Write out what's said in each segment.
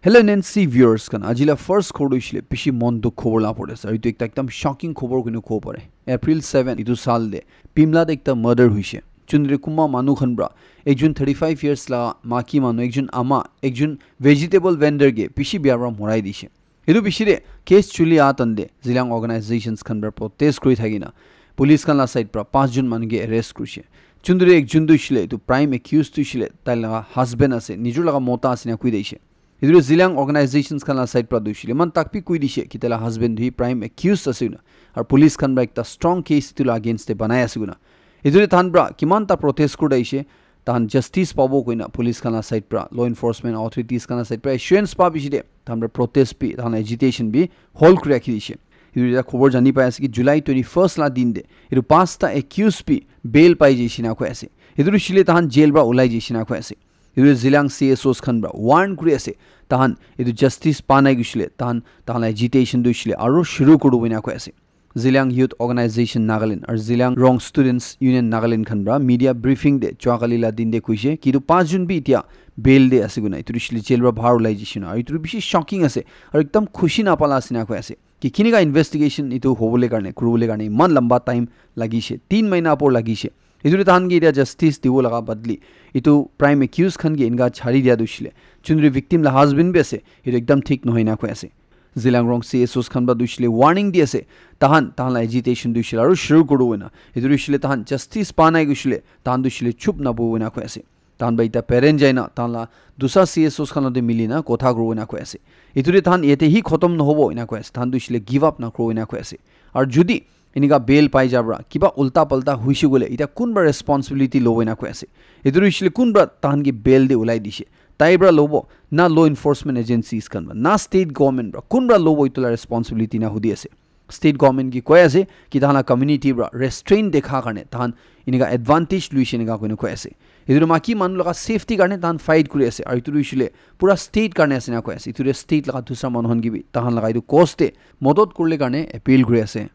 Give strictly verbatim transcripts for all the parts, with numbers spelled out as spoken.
Hello N N C viewers khan, aji la first khobor tu hoishe le bishi mon dukh khobor la pore ase. Aru etu ekta ekdam shocking khobor koina kobo pare. April seven, etu saal te Pimla te ekta murder hoishe. Chundre kunba manu khan pra, ekjon thirty-five years la maki manu, ekjon ama, ekjon vegetable vendor ke bishi bia pra morai dishe. Etu bishi te case chuli atan te Zeliang organizations khan pra protest kuri thakina police khan la side pra panch jon manu ke arrest kurishe. Chundre ekjon tu hoishe le etu prime accused tu hoishe le tai laga husband ase, nijor laga mota ase na koi dishe. Etu Zeliang organizations khan la side pra tu hoishe le eman tak bi koi dishe ki tai la husband tu hi prime accused ase koina. Aru police khan pra ekta strong case etu la against te banai ase koina. Etu te tahan pra kiman ta protest kuri dishe, tahan justice pabo koina police khan la side pra, law enforcement authorities khan la side pra assurance pa bishi te tahan pra protest bi, tahan la agitation bi hold kuri rakhi dishe. Etu eta khobor jani pai ase ki July twenty-first la din te etu pasta accused bi bail pai jaishe na koi ase. Etu tu hoishe le tahan jail pra ulai jaishe na koi ase. Etu Zeliang C S Os khan pra warn kuri ase, tahan etu justice pa nai hoishe le tahan, tahan la agitation tu hoishe le aru shuru kuri dibo ena koi ase. Zeliang Youth Organization Nagaland aru Zeliangrong Students Union Nagaland khan pra media briefing te jua kali la din te koishe ki etu panch jon bi etia bail te ase koina, etu tu hoishe le jail pra bahar ulai jaishe na, aru etu tu bishi shocking ase aru ekdam khushi na pala ase na koi ase. Ki kinika investigation etu hobole karne, kuribole karne iman lamba time lagishe, tin mahina upor lagishe. Etu te tahan ke eta justice dibo laga badli etu prime accused khan ke enka chari dia tu hoishe le, chundre victim la husband bi ase, etu ekdam thik nohoi na koi ase. Zeliangrong C S Os khan pra tu hoishe le warning di ase, tahan, tahan la agitation tu hoishe le aru shuru kuri dibo ena. Etu tu hoishe le tahan justice pa nai hoishe le tahan tu hoishe le chup na bohibo ena koi ase. Tahan pra eta parent jai na tahan la dusra C S Os khan logote mili na kotha kuri dibo ena koi ase. Etu te tahan yate hi khotom nohobo ena koi ase. Tahan tu hoishe le give up na kuri dibo ena koi ase. Aru jodi enika bail pai ja pra kiba ulta palta hoishe koile eta kun pra responsibility lobo ena koi ase. Etu tu hoishe le kun pra tahan ke bail te ulai dishe? Tai pra lobo na law enforcement agencies khan pra na state government pra, kun pra lobo etu la responsibility na hudi ase. State government ke koi ase ki tahan la community pra restraint dekha karne tahan enika advantage luishe enika koina koi ase. Etu tu maki manu laga safety karne tahan fight kuri ase aru etu tu hoishe le pura state karne ase na koi ase. Etu tu state laga dusra manu khan ke bi tahan laga etu cause te modot kuribole karne appeal kuri ase.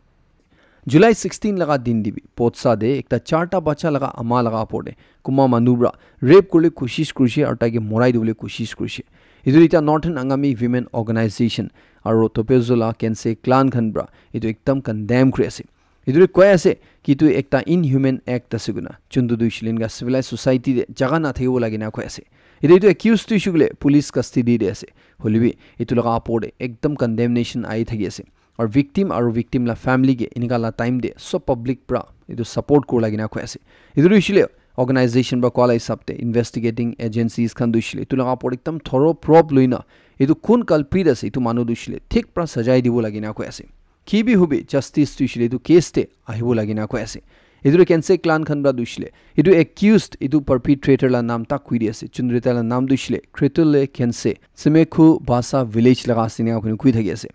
July sixteen laga din te bi Potsa te ekta charta bacha laga ama laga upor te kunba manu pra rape kuribole koshish kurishe aru tai ke morai dibole koshish kurishe. Etu eta Northern Angami Women Organization aru Topezo la Khense clan khan pra etu ekdam condemn kuri ase. Etu te koi ase ki etu ekta inhuman act ase koina, chuntu tu hoishe le enika civilized society te jaga na thakibo lage na koi ase. Etu, etu accused tu hoishe koile police custody te ase. Hoile bi etu laga upor te ekdam condemnation ahi thaki ase. Aru victim aru victim la family ke enika la time te sob public pra etu support kuri lage na koi ase. Etu tu hoishe le organization pra koa la hisab te investigating agencies khan tu hoishe le etu laga upor ekdam thorough probe loi na etu kun culprit ase etu manu tu hoishe le thik pra sajai dibo lage na koi ase. Ki bi hobi justice tu hoishe le etu case te ahibo lage na koi ase. Etu tu Khense clan khan pra tu hoishe le etu accused, etu perpetrator la naam tak koi di ase. Chundre tai la naam tu hoishe le Kretule Khense, Semekhu Basa village laga ase ena koina koi thaki ase.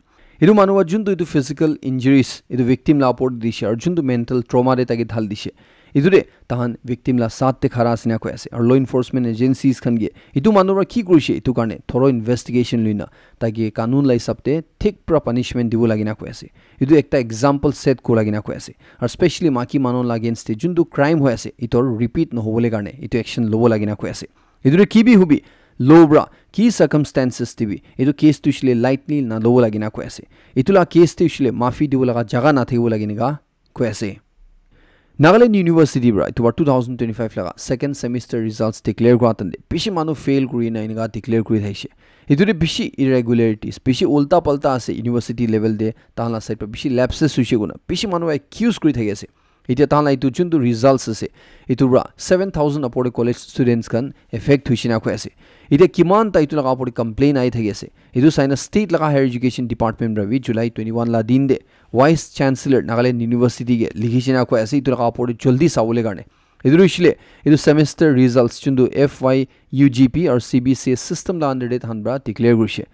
Etu manu pra juntu etu physical injuries etu victim la upor te dishe aru juntu mental trauma te tai ke dhal dishe. Etu te tahan victim la saath te khara ase ena koi ase. Aru law enforcement agencies khan ke etu manu pra ki kurishe etu karne thorough investigation loi na tai ke kanun la hisab te thik pra punishment dibo lage na koi ase. Etu ekta example set kura lage na koi ase. Aru specially maki manu la against te juntu crime hoi ase etu repeat nohobole karne etu action lobo lage na koi ase. Etu tu ki bi hobi, law pra ki circumstances te bi etu case tu hoishe le lightly na lobo lage na koi ase. Etu la case tu hoishe le mafi dibo laga jaga na thakibo lage enika koi ase. Nagaland University pra etu bar two thousand twenty-five laga second semester results declare kura time te bishi manu fail kuri na enika declare kuri thaishe. Etu te bishi irregularities, bishi ulta palta ase university level te, tahan la side pra bishi lapses hoishe koina bishi manu accuse kuri thaki ase. Etia tahan la etu juntu results ase, etu pra seven thousand upor te college students khan affect hoishe na koi ase. Etia kiman ta etu laga upor te complain ahi thaki ase. Etu sai na state laga higher education department pra bi July twenty-one la din te Vice Chancellor Nagaland University ke likhi kena koi ase, etu laga upor te jaldi sabole karne. Etu hoishe le, etu semester results juntu F Y U G P aru C B C S system la under te tahan pra declare kurishe.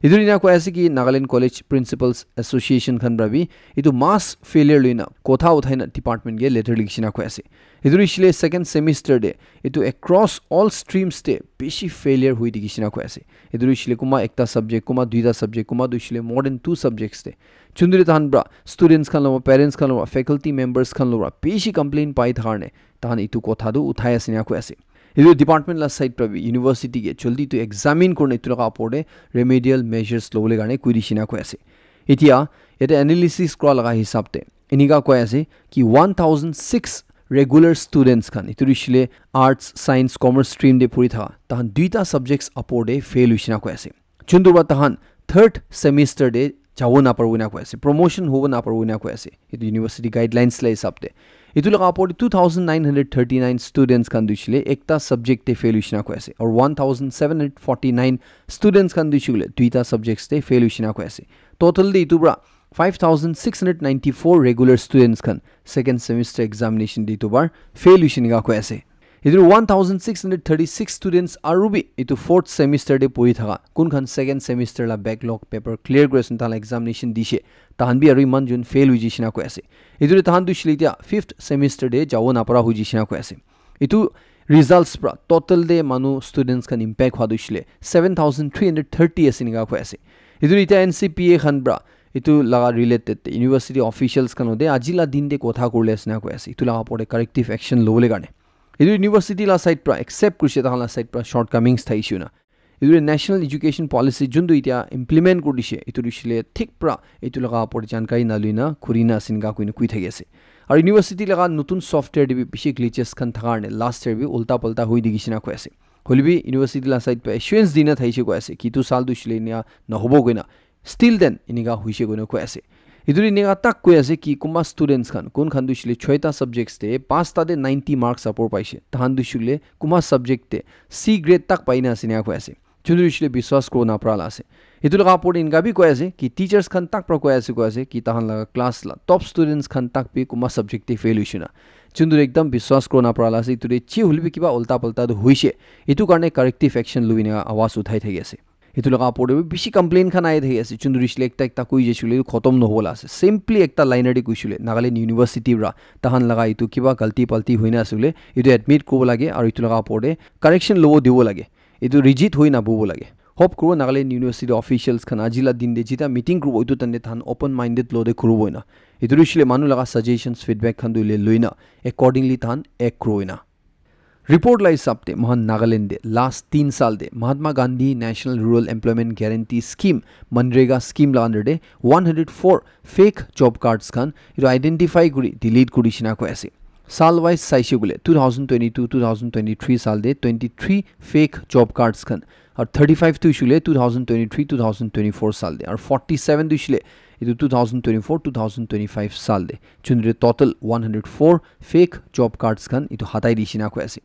Etu ena koi ase ki Nagaland College Principals Association khan pra bi etu mass failure loi na kotha uthai na department ke letter likhi kena koi ase. Etu hoishe le second semester te etu across all streams te bishi failure hoi dikhi kena koi ase. Etu hoishe le kunba ekta subject, kunba duita subject, kunba tu hoishe le more than two subjects te. Juntu te tahan pra students khan logot pra, parents khan logot pra, faculty members khan logot pra bishi complain pai thakar ne tahan etu kotha tu uthai ase ena koi ase. Etu department la side pra bi university ke jaldi tu examine kurina etu laga opor te remedial measures lobole karne koi dishina koi ase. Etia yate analysis kura laga hisab te enika koi ase ki one thousand six regular students khan, etu hoishile arts, science, commerce stream te puri thaka, tahan duita subjects opor te fail hoishina koi ase. Juntu pra tahan third semester te jabo naparibo na koi ase, promotion hobo naparibo na koi ase, etu university guidelines la hisab te. Etu laga opor te two thousand nine hundred thirty nine students khan tu hoishile ekta subject te fail hoishina koi ase, aru one thousand seven hundred forty nine students khan tu hoishile duita subjects te fail hoishina koi ase. Total te etu pra five thousand six hundred ninety four regular students khan second semester examination te etu bar fail hoishina koi ase. Etu one thousand six hundred thirty six students aru bi etu fourth semester te puri thaka, kun khan second semester la backlog paper clear kuri ase, tahan la examination dishe, tahan bi aru iman jun fail hoi jishina koi ase. Etu tahan tu hoishile etia fifth semester te jabo napara hoi jishina koi ase. Etu results pra total te manu students khan impact hwa tu hoishile seven thousand three hundred thirty ase enika koi ase. Etu etia N C P A khan pra etu laga related te university officials khan hote aji la din te kotha kurle ase na koi ase, etu laga opor te corrective action lobole karne. Etu university la side pra accept kurise, tahan la side pra shortcomings thaishe na. Etu national education policy juntu etia implement kuri dishe, etu hoishile thik pra etu laga opor te jankari naloi na khuri na ase enika koi na koi thaki ase. Aru university laga notun software te bi bishi glitches khan thaka karne last year bi ulta palta hoi dikhi shina koi ase. Hoile bi university la side pra assurance dina thaishe koi ase ki etu sal tu hoishile enika nahobo koi na. Still then enika hoishe koi na koi ase. Etu enika tak koi ase ki kunba students khan, kun khan tu hoishile choita subjects te pasta te ninety marks upor paishe, tahan tu hoishile kunba subject te C grade tak pai na ase enika koi ase. Juntu hoishile biswas kuribo napara la ase. Etu laga opor te enika bi koi ase ki teachers khan tak pra koi ase, koi ase ki tahan laga class la top students khan tak bi kunba subject te fail hoishe na. Juntu ekdam biswas kuribo napara la ase, etu te chi hoile bi kiba ulta palta tu hoishe, etu karne corrective action loi na awaz uthai thaki ase. Etu laga opor te bi bishi complaint khan ahi thaki ase, juntu hoishile ekta ekta koi jaishe koile khotom nohobo la ase. Simply ekta liner te koishe koile Nagaland University pra tahan laga etu kiba galti palti hoina ase koile etu admit kuribo lage aru etu laga opor te correction lobo dibo lage. Etu rigid hoi nabobo lage. Hope kuribo Nagaland University officials khan aji la din te jita meeting kuribo etu time te tahan open minded lo te kuribo ena. Etu hoishile manu laga suggestions, feedback khan tu le loina accordingly tahan act kuribo ena. Report la hisab te mohan Nagaland te last tin sal te Mahatma Gandhi National Rural Employment Guarantee Scheme, MGNREGA scheme la under te one hundred four fake job cards khan etu identify kuri delete kuri shina koi ase. Sal wise saishe koile two thousand twenty-two two thousand twenty-three sal te twenty-three fake job cards khan, aru thirty-five tu hoishile two thousand twenty-three two thousand twenty-four sal te, aru forty-seven tu hoishile etu two thousand twenty-four two thousand twenty-five sal te, juntu total one hundred four fake job cards khan etu hatai di shina koi ase.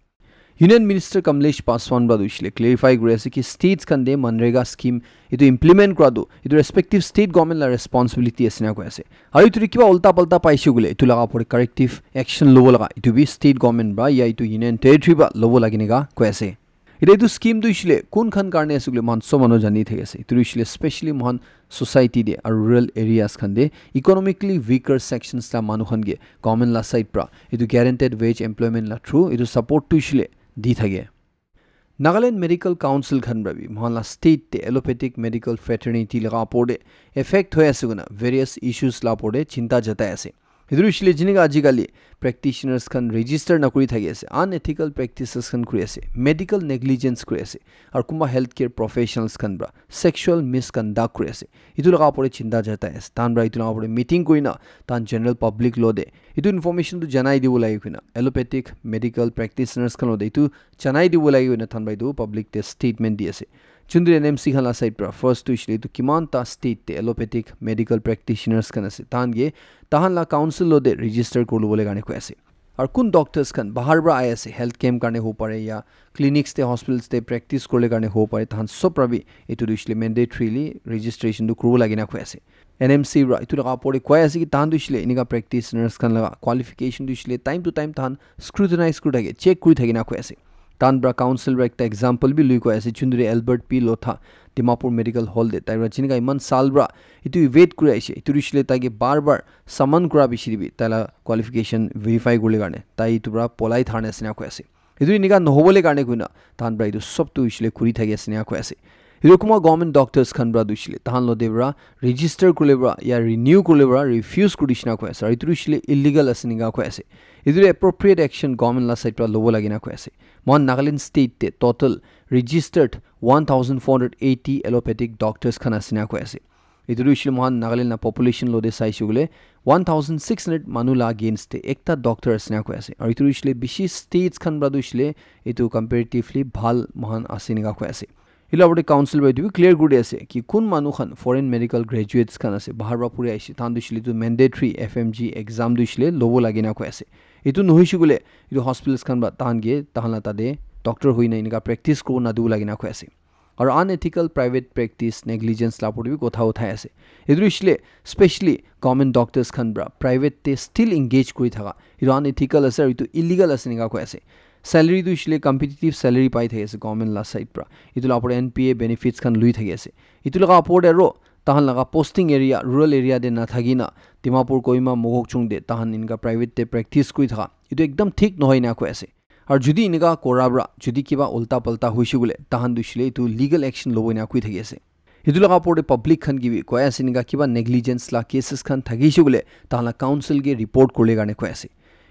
Union Minister Kamlesh Paswan pra tu hoishile clarify kuri ase ki states khan te MGNREGA scheme etu implement kura tu etu respective state government la responsibility ase na koi ase. Aru etu te kiba ulta palta paishe koile etu laga opor te corrective action lobo laga etu bi state government pra ya etu union territory pra lobo lage ena koi ase. Etia etu scheme tu hoishile kun khan karne ase koile mohan sob manu jani thaki ase. Etu hoishile specially mohan society te aru rural areas khan te economically weaker sections la manu khan ke government la side pra etu guaranteed wage employment la through etu support tu hoishile di thake. Nagaland Medical Council khan pra bi mohan la state te allopathic medical fraternity laga opor te effect hoi ase koina various issues la opor te chinta jatai ase. Etu hoishile jenika ajikali practitioners khan register nakuri thaki ase, unethical practices khan kuri ase, medical negligence kuri ase, aru kunba healthcare professionals khan pra sexual misconduct kuri ase. Etu laga opor te chinta jatai ase. Tahan pra etu laga opor te meeting kurina tahan general public lo te etu information tu janai dibo lage koina allopathic medical practitioners khan lo te etu janai dibo lage koina tahan pra etu public te statement di ase. Juntu N M C khan la side pra first tu hoishile etu kiman ta state te allopathic medical practitioners khan ase, tahan ke tahan la council lo te register kuri lobole karne koi ase. Aru kun doctors khan bahar pra ahi ase, health camp karne hobo pare ya clinics te, hospitals te practice kurle karne hobo pare, tahan sob pra bi etu tu hoishile mandatorily registration tu kuribo lage na koi ase. N M C pra etu laga opor te koi ase ki tahan tu hoishile enika practitioners khan laga qualification tu hoishile time to time tahan scrutinize kuri thake, check kuri thake na koi ase. Tahan pra council pra ekta example bi lui koi ase, juntu te Albert P Lotha, Dimapur Medical Hall te, tai pra jenika iman sal pra etu wait kuri ase, etu hoishile tai ke bar bar summon kura piche te bi tai la qualification verify kurle karne tai etu pra polai thar na ase na koi ase. Etu enika nohobole karne koina tahan pra etu sob tu hoishile kuri thaki ase na koi ase. Etu kunba government doctors khan para tu hoishe le tahan lode para register kurle para ya renew kurle para refuse kuri dishina koi ase, aru etu tu hoishe le illegal ase enika koi ase. Etu tu appropriate action government la side para lobo lage na koi ase. Mohan Nagaland state te total registered one thousand four hundred eighty allopathic doctors khan ase na koi ase. Etu tu hoishe le mohan Nagaland la population lode saishe koile one thousand six hundred manu la against te ekta doctor ase na koi ase. Aru etu tu hoishe le bishi states khan para tu hoishe le etu comparatively bhal mohan ase enika koi ase. Etu la opor te council para etu bi clear kuri ase ki kun manu khan foreign medical graduates khan ase, bahar para puri aishe, tahan tu hoishe le etu mandatory F M G exam tu hoishe le lobo lage na koi ase. Etu nohoishe koile etu hospitals khan para tahan ke tahan la tate doctor hoina enika practice kuribo nadibo lage na koi ase. Aru unethical private practice negligence la opor te bi kotha uthai ase. Etu tu hoishe le specially government doctors khan para private te still engage kuri thaka, etu unethical ase aru etu illegal ase enika koi ase. Salary tu hoishe le competitive salary pai thaki ase government la side para. Etu la opor te N P A benefits khan lui thaki ase. Etu laga opor te aru tahan laga posting area, rural area te nathaki na Dimapur, Kohima, Mokokchung te tahan enika private te practice kuri thaka, etu ekdam thik nohoi enika koi ase. Aru jodi enika kora para jodi kiba ulta palta hoishe koile tahan tu hoishe le etu legal action lobo enika koi thaki ase. Etu laga opor te public khan ke bi koi ase enika kiba negligence la cases khan thakishe koile tahan la council ke report kurle karne koi ase.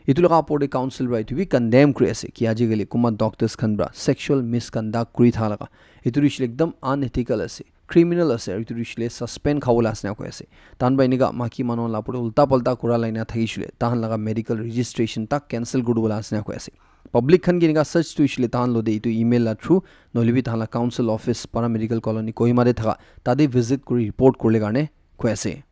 Etu laga opor te council para etu bi condemn kuri ase ki ajikali kunba doctors khan para sexual misconduct kuri thaka laga, etu tu hoishe le ekdam unethical ase, criminal ase, aru etu tu hoishe le suspend khabo la ase na koi ase. Tahan para enika maki manu la opor te ulta palta kura la ena thakishe koile tahan laga medical registration tak cancel kuri dibo la ase na koi ase. Public khan ke enika search tu hoishe le tahan lode etu email la through nohole bi tahan la council office Paramedical Colony Kohima te thaka tate visit kuri report kurle karne koi ase.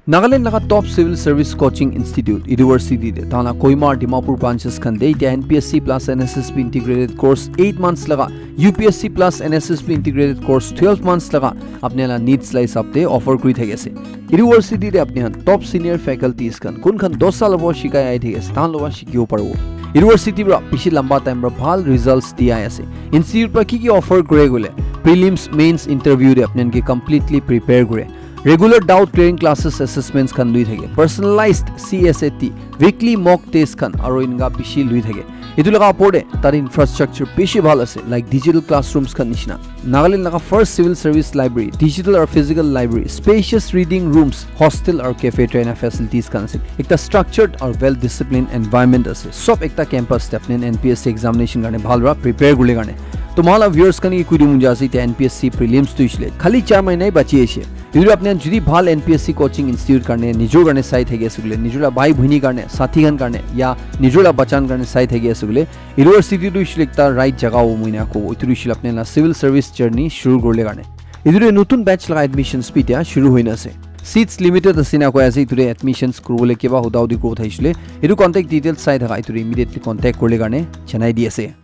Nagaland laga top civil service coaching institute university te tahan la Kohima aru Dimapur branches khan te etia N P S C plus N S S B integrated course eight months laga, U P S C plus N S S B integrated course twelve months laga apni la needs la hisab te offer kuri thaki ase. University te apni khan top senior faculties khan kun khan dos saal hobo shikai ahi thaki ase tahan loba shikibo paribo. University para bishi lamba time para bhal results di ahi ase. Institute para ki ki offer kure koile prelims mains interview te apni khan ke completely prepare kure. Regular doubt clearing classes, assessments khan lui thake, personalized C S A T, weekly mock test khan aru enika bishi lui thake. Etu laga opor te tar infrastructure bishi bhal ase, like digital classrooms khan nishina. Nagaland laga first civil service library, digital or physical library, spacious reading rooms, hostel or cafe trainer facilities khan ase. Ekta structured or well disciplined environment ase. Sob ekta campus te apni N P S C examination karne bhal para prepare kurle karne. To mohan la viewers khan ke koi dibo mon jai ase, etia N P S C prelims tu hoishe le khali char mahina hi bachi ase. Etu apni khan jodi bhal N P S C coaching institute karne, nijor karne sai thaki ase koile, nijor la bhai bhuni karne, sathi khan karne, ya nijor la bachan karne sai thaki ase koile, university tu hoishe le ekta right jaga hobo moi na kobo. Etu tu hoishe le apni la civil service journey shuru kurle karne. Etu tu notun batch laga admissions bi etia shuru hoi na ase. Seats limited ase na koi ase, etu tu admissions kuribole kiba huda hudi kuribo thakishi le, etu contact details sai thaka, etu tu immediately contact kurle karne janai di ase.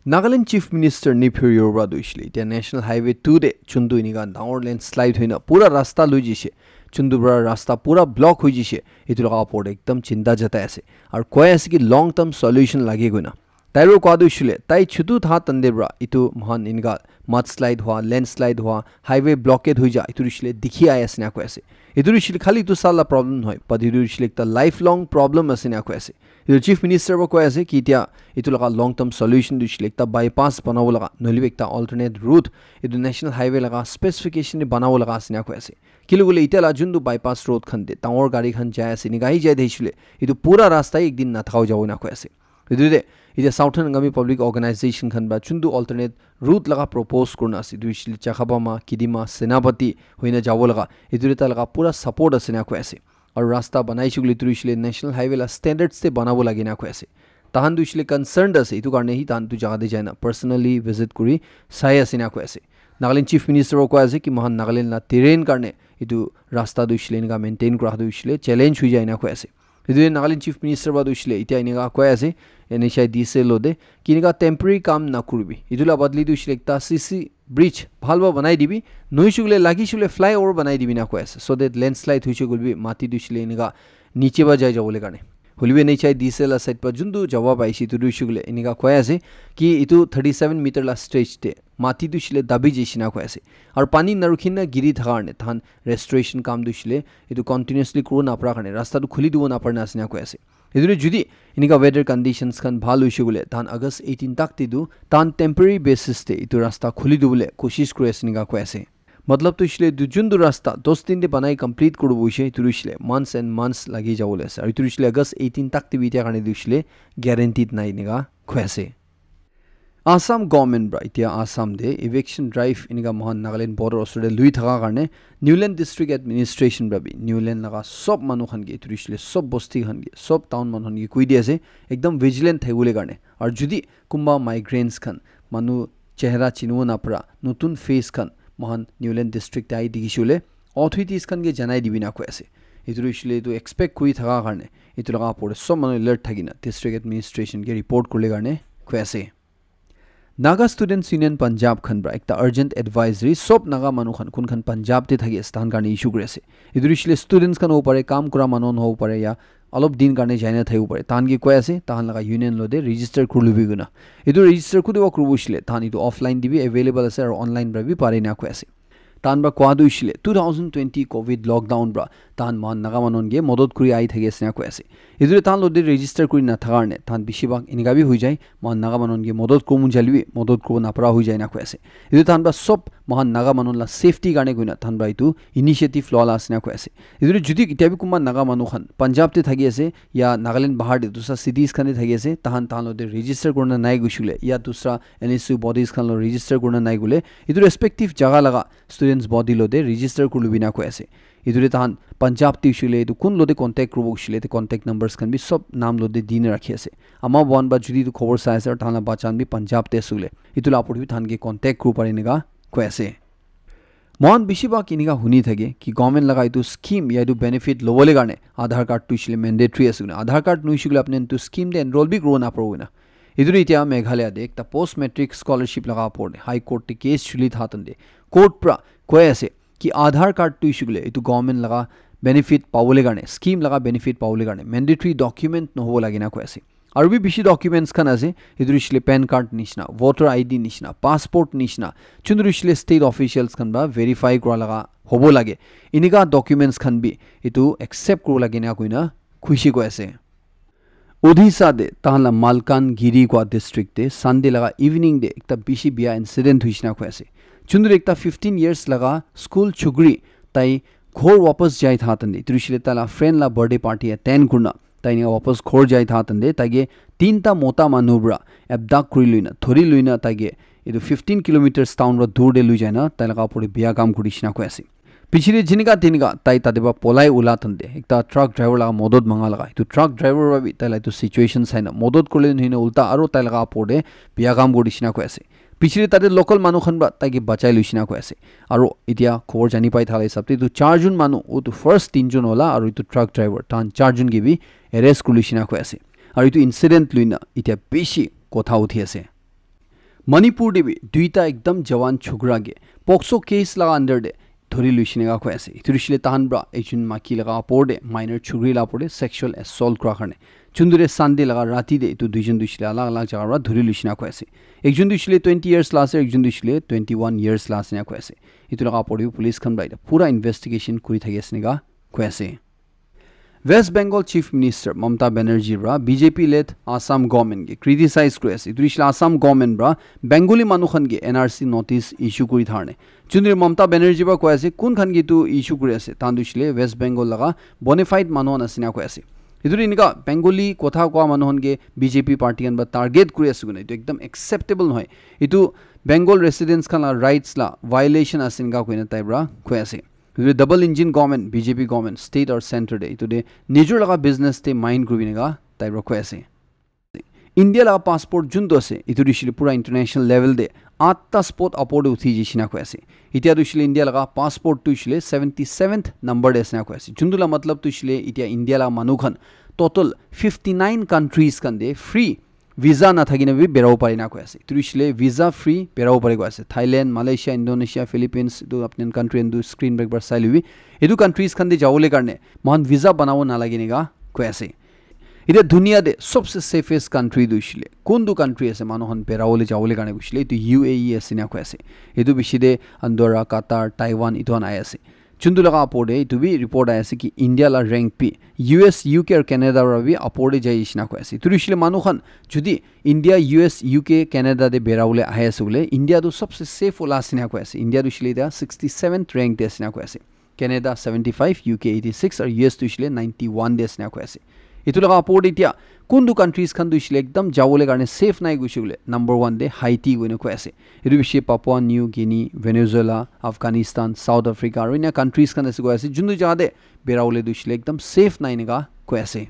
Nagaland Chief Minister Neiphiu Rio para tu hoishe le etia National Highway two te chuntu enika dangor landslide hoina pura rasta lui jaise, chuntu para rasta pura block hoi jaise, etu laga opor te ekdam chinta jatai ase aru koi ase ki long term solution lage koina. Tai para koa tu hoishe le tai chutu tha tande para etu mohan enika mudslide hua, landslide hua, highway blockade hoi ja, etu tu hoishe le dikhi ahi ase na koi ase. Etu tu hoishe le khali etu saal la problem nohoi, but etu tu hoishe le ekta lifelong problem ase na koi ase. Etu Chief Minister para koi ase ki etia etu laga long term solution tu hoishe le ekta bypass banabo laga, nohole bi ekta alternate route etu National Highway laga specification te banabo laga ase na koi ase. Kile koile etia la juntu bypass road khan te dangor gari khan jai ase, enika hi jai thakishe le etu pura rasta hi ek din nathaka hoi jabo na koi ase. Etu te etia Southern Angami Public Organization khan para juntu alternate route laga propose kurina ase, etu hoishe le Chakhapama, Kidima, Senapati hoina jabo laga, etu te tai laga pura support ase na koi ase. Aru rasta banaishe koile etu tu hoishe le National Highway la standards te banabo lage na koi ase. Tahan tu hoishe le concerned ase, etu karne hi tahan tu jaga te jai na personally visit kuri sai ase na koi ase. Nagaland Chief Minister para koi ase ki mohan Nagaland la terrain karne etu rasta tu hoishe le enika maintain kura tu hoishe le challenge hoi jai na koi ase. Etu Nagaland Chief Minister para tu hoishe le etia enika koi ase, N H I D C lo te ki enika temporary kam nakuribi. Etu la badli tu hoishe le ekta C C bridge bhal para banai dibi, nohoishe koile lagishe koile flyover banai dibi na koi ase, so that landslide hoishe koile bi mati tu hoishe le enika niche para jai jabole karne. Hoile bi N H I D C la side para juntu jawab aishe, etu tu hoishe koile enika koi ase ki etu thirty seven meter la stretch te mati tu hoishe le dabi jaishe na koi ase. Aru pani narukhi na giri thaka karne tahan restoration kam tu hoishe le etu continuously kuribo napara karne rasta tu khuli dibo napara na ase na koi ase. Etu jodi enika weather conditions khan bhal hoise koile, tahan August eighteen tak te tu tahan temporary basis te etu rasta khuli dibole koshish kuri ase enika koi ase. Matlab tu hoishe koile etu juntu rasta dos din te banai complete kuribo hoishe, etu hoishe koile months and months lagi jabole ase. Aru etu hoishe koile August eighteen tak te bi etia karne tu hoishe koile guaranteed nai enika koi ase. Assam government pra etia Assam te eviction drive enika mohan Nagaland border osor te lui thaka karne Newland District Administration pra bi Newland laga sob manu khan ke, etu hoishe koile sob bosti khan ke, sob town manu khan ke koi di ase, ekdam vigilant thakibole karne. Aru jodi kunba migrants khan, manu chehra chinibo napara, notun face khan, mohan Newland District te ahi dikhishe koile, authorities khan ke janai dibi na koi ase. Etu hoishe koile etu expect kuri thaka karne, etu laga opor te sob manu alert thakina, District Administration ke report kuribole karne koi ase. Naga Students Union Punjab khan pra ekta urgent advisory sob Naga manu khan kun khan Punjab te thaki ase tahan karne issue kuri ase. Etu hoishe koile students khan hobo pare, kam kura manu khan hobo pare, ya olop din karne jaina thakibo pare. Tahan ke koi ase, tahan laga union lo te register kuri lobi koina. Etu register kuri dibo kuribo hoishe koile, tahan etu offline te bi available ase aru online pra bi pare na koi ase. Tahan pra koa tu hoishe koile, two thousand twenty covid lockdown pra tahan mohan Naga manu khan ke modot kuri ahi thaki ase na koi ase. Etu tahan lo te register kuri na thaka karne, tahan bishi bhag enika bi hoi jai, mohan Naga manu khan ke modot kuribo mon jale bi, modot kuribo napara hoi jai na koi ase. Etu tahan pra sob mohan Naga manu la safety karne koina tahan pra etu initiative loa la ase na koi ase. Etu jodi ketia bi kunba Naga manu khan Punjab te thaki ase, ya Nagaland bahar te dusra cities khan te thaki ase, tahan, tahan lo te register kurina nai hoishe koile, ya dusra N S U bodies khan lo register kurina nai koile, etu respective jaga laga students body lo te register kuri lobi na koi ase. Etu te tahan Punjab te hoishe koile etu kun lo te contact kuribo hoishe koile, etu contact numbers khan bi sob naam lo te dina rakhi ase. Ama buhan pra jodi etu khobor sai ase aru tahan la bacha khan bi Punjab te ase koile, etu la opor te bi tahan ke contact kuribo pare enika koi ase. Mohan bishi bhag enika huni thake ki government laga etu scheme ya etu benefit lobole karne Aadhaar card tu hoishe koile mandatory ase koina. Aadhaar card nohoishe koile apni etu scheme te enroll bi kuribo naparibo koina. Etu tu etia Meghalaya te ekta post matric scholarship laga opor te High Court te case chuli thaka time te court pra koi ase ki Aadhaar card tu hoishe koile etu government laga benefit pabole karne, scheme laga benefit pabole karne mandatory document nohobo lage na koi ase. Aru bi bishi documents khan ase, etu hoishe koile PAN card nishina, voter I D nishina, passport nishina, juntu hoishe koile state officials khan pra verify kura laga hobo lage. Enika documents khan bi etu accept kuribo lage na koina khushi koi ase. Odisha te tahan la Malkangiri koi district te Sunday laga evening te ekta bishi bia incident hoishe na koi ase. Juntu ekta fifteen years laga school chukri tai ghor wapas jai thaka time te, etu hoishe koile tai la friend la birthday party attend kurina tai enika wapas ghor jai thaka time te tai ke tinta mota manu pra abduct kuri loina, dhuri loina tai ke etu fifteen kilometers town pra dur te lui jaina tai laga opor te bia kam kuri dishina koi ase. Piche te jinika tinika tai tate pra polai ula time te ekta truck driver laga modot manga laga, etu truck driver pra bi tai la etu situation saina modot kuribole nohoi na ulta aru tai laga opor te bia kam kuri dishina koi ase. Piche te tate local manu khan pra tai ke bachai loishina koi ase. Aru etia khobor jani pai thaka hisab te etu char jon manu, utu first tin jon wala aru etu truck driver, tahan char jon ke bi arrest kuri loishina koi ase. Aru etu incident loina etia bishi kotha uthi ase. Manipur te bi duita ekdam jawan chokra ke POCSO case laga under te dhuri loishina koi ase. Etu hoishe koile tahan pra ekjon maki laga opor te, minor chukri la opor te sexual assault kura karne. Juntu te Sunday laga rati te etu duijon tu hoishe koile alag alag jaga pra dhuri loishina koi ase. Ekjon tu hoishe koile twenty years la ase, ekjon tu hoishe koile twenty one years la ase na koi ase. Etu laga opor te bi police khan pra etia pura investigation kuri thaki ase enika koi ase. West Bengal Chief Minister Mamata Banerjee pra B J P led Assam government ke criticize kuri ase. Etu hoishe koile Assam government pra Bengali manu khan ke N R C notice issue kuri thaka karne. Juntu Mamata Banerjee pra koi ase, kun khan ke etu issue kuri ase, tahan tu hoishe koile West Bengal laga bona fide manu khan ase na koi ase. Etu tu enika Bengali kotha koa manu khan ke B J P party khan pra target kuri ase koina, etu ekdam acceptable nohoi. Etu Bengal residents khan la rights la violation ase enika koina tai pra koi ase. Etu double engine government, B J P government, state aru center te, etu te nijor laga business te mind kuribi enika tai pra koi ase. India laga passport juntu ase, etu tu hoishe koile pura international level te atta spot upor te uthi jaise na koi ase. Etia tu hoishe koile India laga passport tu hoishe koile seventy seventh number te ase na koi ase. Juntu la matlab tu hoishe koile etia India laga manu khan total fifty nine countries khan te free visa na thaki na bi berabo pare na koi ase. Etu hoishe koile visa free berabo pare koi ase. Thailand, Malaysia, Indonesia, Philippines, etu apni khan country khan tu screen pra ekbar sai lobi. Etu countries khan te jabole karne moikhan visa banabo nalage enika koi ase. Etia dunia te sobse safest country tu hoishe koile kuntu country ase manu khan berabole jabole karne hoishe koile etu U A E ase na koi ase. Etu piche te Andorra, Qatar, Taiwan etu khan ahi ase. Chundu laga apor te etu bi report ahi ase ki India la rank bi U S, U K aru Canada para bi apor te jai shina koi ase. Etu hoishe le manu khan jodi India, U S, U K, Canada te bera bole ahi ase bole, India tu sabse safe wala ase na koi ase. India tu hoishe le eta sixty-seventh rank te ase na koi ase. Canada seventy-five, U K eighty-six aru U S tu hoishe le ninety-one te ase na koi ase. Etu laga apor te etia kuntu countries khan tu hoishe le ekdam jabole karne safe nai koishe bole number one te Haiti koina koi ase. Etu bishi Papua New Guinea, Venezuela, Afghanistan, South Africa aru ena countries khan ase koi ase. Juntu jaga te bera bole tu hoishe le ekdam safe nai enika koi ase.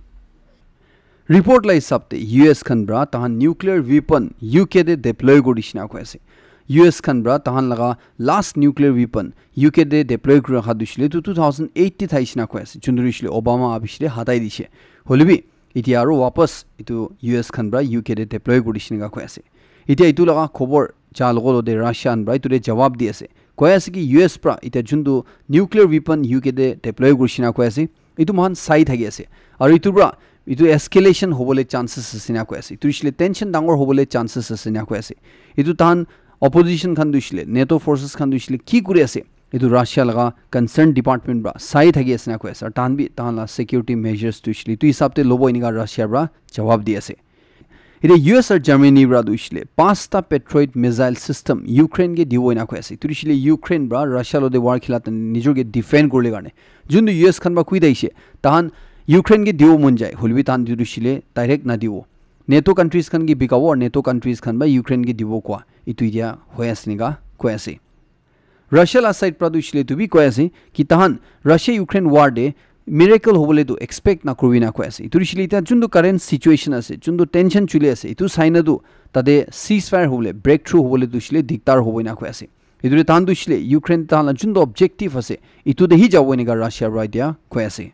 Report la hisab te U S khan pra tahan nuclear weapon U K te deploy kuri dishina koi ase. U S khan pra tahan laga last nuclear weapon U K te deploy kuri rakha dishile tu two thousand eight te thai shina koi ase. Juntu dishile Obama abishile hatai dishe. Hoilebi etia aru wapas etu U S khan pra U K te deploy kuri dishina koi ase. Etia etu laga khobor ja logo logo te Russia khan pra etu te jawab di ase. Koi ase ki U S pra etia juntu nuclear weapon U K te deploy kuri shina koi ase. Etu mohan sai thaki ase. Aru etu pra etu escalation hobole chances ase na koi ase. Etu hoishe le tension dangor hobole chances ase na koi ase. Etu tahan opposition khan tu hoishe le, NATO forces khan tu hoishe le ki kuri ase? Etu Russia laga concern department pra sai thaki ase na koi ase. Aru tahan bi tahan la security measures tu hoishe le etu hisab te lobo enika Russia pra jawab di ase. Etia U S aru Germany pra tu hoishe le pasta Patriot missile system Ukraine ke dibo ena koi ase. Etu hoishe le Ukraine pra Russia lote war khila tan nijor ke defend kurle karne. Juntu U S khan pra kui daishe, tahan Ukraine ke dibo mon jai, hoilebi tahan etu hoishe le direct na dibo. NATO countries khan ke bikabo aru NATO countries khan pra Ukraine ke dibo koa. Etu etia hoi ase nika koi ase. Russia la side pra tu hoishe le etu bi koi ase ki tahan Russia Ukraine war te miracle hobole tu expect na kuribi na koi ase. Etu hoishe le etia juntu current situation ase, juntu tension chuli ase, etu sai na tu tate ceasefire hobole, breakthrough hobole tu hoishe le diktar hobo ena koi ase. Etu te tahan tu hoishe le Ukraine tahan la juntu objective ase, etu te hi jabo enika Russia pra etia koi ase.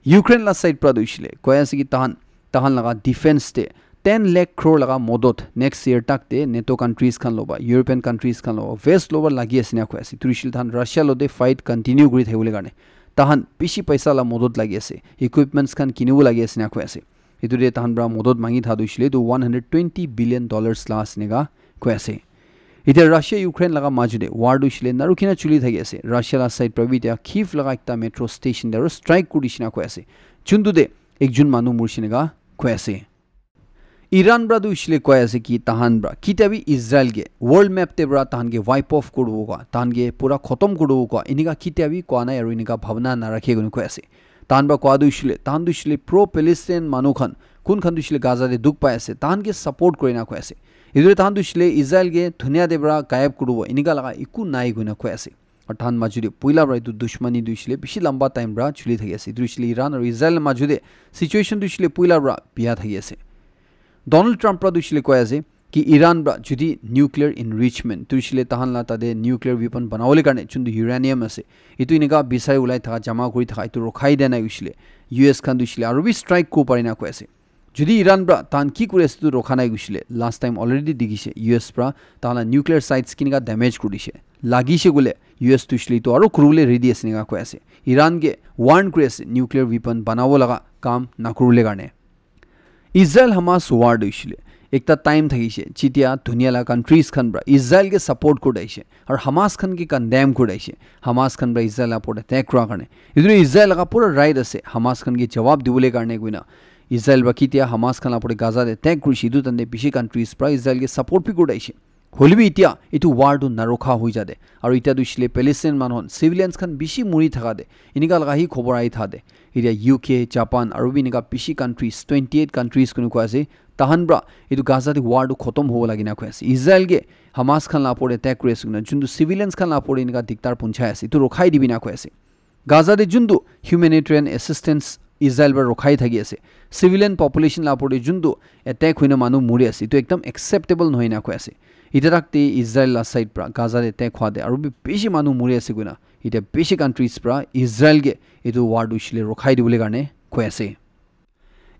Ukraine la side pra tu hoishe le koi ase ki tahan, tahan laga defense te ten lakh crore laga modot next year tak te NATO countries khan loba, European countries khan loba, West loba lagi ase na koi ase. Etu hoishe le tahan Russia lote fight continue kuri thakibole karne tahan bishi paisa la modot lagi ase, equipments khan kinibo lagi ase na koi ase. Etu te tahan pra modot mangi tha tu hoishe le etu one hundred twenty billion dollars la ase nika koi ase. Etia Russia Ukraine laga maju te war tu hoishe le narukhina chuli thaki ase. Russia la side pra bi etia Kyiv laga ekta metro station te aru strike kuri dishina koi ase. Juntu te ekjun manu murishe nika koi ase. Iran pra tu hoishe le koi ase ki tahan pra kitia bi Israel ke world map te pra tahan ke wipe off kuribo koa, tahan ke pura khotom kuribo koa, enika kitia bi koa nai aru enika bhabna narakhe koina koi ase. Tahan pra koa tu hoishe le, tahan tu hoishe le pro Palestine manu khan, kun khan tu hoishe le Gaza te dukh pai ase, tahan ke support kuri na koi ase. Etu tahan tu hoishe le Israel ke dunia te pra gayab kuribo, enika laga eku nai koina koi ase. Aru tahan maju te puila pra etu dushmani tu hoishe le bishi lamba time pra chuli thaki ase. Etu hoishe le Iran aru Israel maju te situation tu hoishe le puila pra biya thaki ase. Donald Trump pra tu hoishe le koi ase ki Iran pra jodi nuclear enrichment tu hoishe le tahan la tate nuclear weapon banabole karne juntu uranium ase, etu enika bisai ulai thaka jama kuri thaka etu rokhai dia nai hoishe le U S khan tu hoishe le aru bi strike kuribo pare na koi ase. Jodi Iran pra tahan ki kuri ase etu rokha nai hoishe le, last time already dikhishe U S pra tahan la nuclear sites kinika damage kuri dishe. Lagishe koile U S tu hoishe le etu aru kuribole ready ase enika koi ase. Iran ke warn kuri ase nuclear weapon banabo laga kam nakuribole karne. Israel Hamas war tu hoishe le ekta time thakishe, jitia dunia la countries khan pra Israel ke support kuri daishe aru Hamas khan ke condemn kuri daishe. Hamas khan pra Israel la opor te attack kura karne, etu Israel laga pura right ase Hamas khan ke jawab dibole karne koina. Israel pra kitia Hamas khan la opor te Gaza te attack kurishe, etu time te bishi countries pra Israel ke support bi kuri daishe. Hoilebi etia etu war tu narokha hoi jade. Aru etia tu hoishe le Palestine manu khan, civilians khan bishi muri thaka de, enika laga hi khobor ahi thaka de. Etia U K, Japan, aru bi enika bishi countries, twenty eight countries kunu koi ase. Tahan pra etu Gaza te war tu khotom hobo lage na koi ase. Israel ke Hamas khan la opor te attack kuri ase koina, juntu civilians khan la opor te enika diktar punchai ase, etu rokhai dibi na koi ase. Gaza te juntu humanitarian assistance Israel pra rokhai thaki ase. Civilian population la opor te juntu attack hoina manu muri ase, etu ekdam acceptable nohoi na koi ase. Etia tak te Israel la side pra Gaza te attack hwa te aru bi bishi manu muri ase koina, etia bishi countries pra Israel ke etu war tu hoishe le rokhai dibole karne koi ase.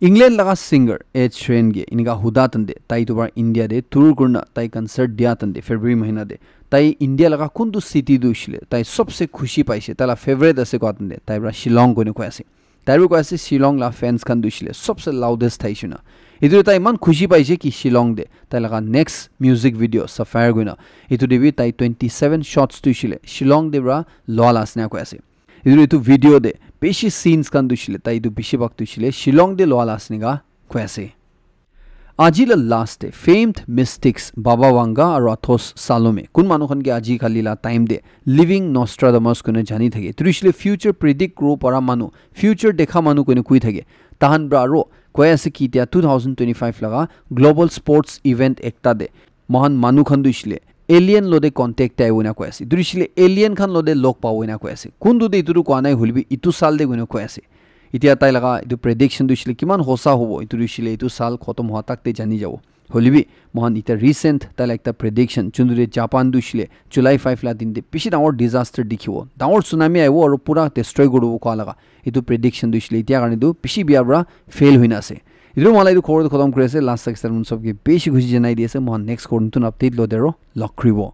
England laga singer Ed Sheeran ke enika huda tante tai tu bar India te tour kurna tai concert dia tante February mahina te tai India laga kuntu city tu hoishe le tai sobse khushi paishe, tai la favorite ase koa tante tai pra Shillong koina koi ase. Tai pra koi ase Shillong la fans khan tu hoishe le sobse loudest thaishe na. Etu tai iman khushi paise ki Shillong te tai laga next music video Sapphire koina, etu te bi tai twenty seven shots tu hoishe le Shillong te para loa la asina koi ase. Etu etu video te bishi scenes khan tu hoishe le tai etu bishi bhag tu hoishe le Shillong te loa la asina ka koi ase. Aji la last te famed mystics Baba Vanga aru Athos Salome, kun manu khan ke aji kali la time te living Nostradamus koina jani thake. Etu hoishe le future predict kuro para manu, future dekha manu koina koi thake. Tahan para aru koi ase ki etia two thousand twenty five laga global sports event ekta te mohan manu khan tu hoishe le alien lo te contact te aibo na koi ase. Etu hoishe le alien khan lo te log pabo na koi ase. Kun tu te etu tu koa nai, hoilebi etu saal te koina koi ase. Etia tai laga etu prediction tu hoishe le kiman hosa hobo, etu tu hoishe le etu saal khotom hoa tak te jani jabo. Hoilebi mohan etia recent tai laga ekta prediction, juntu te Japan tu hoishe le July five la din te bishi dangor disaster dikhibo, dangor tsunami aibo aru pura destroy koribo koa laga etu prediction tu hoishe le etia karne tu bishi bia para fail hoina ase. Etu mohan etu khobor tu khotom kuri ase. Last tak sar mun sob ke bishi khushi janai di ase. Mohan next khobor notun update lo te aro log kuribo.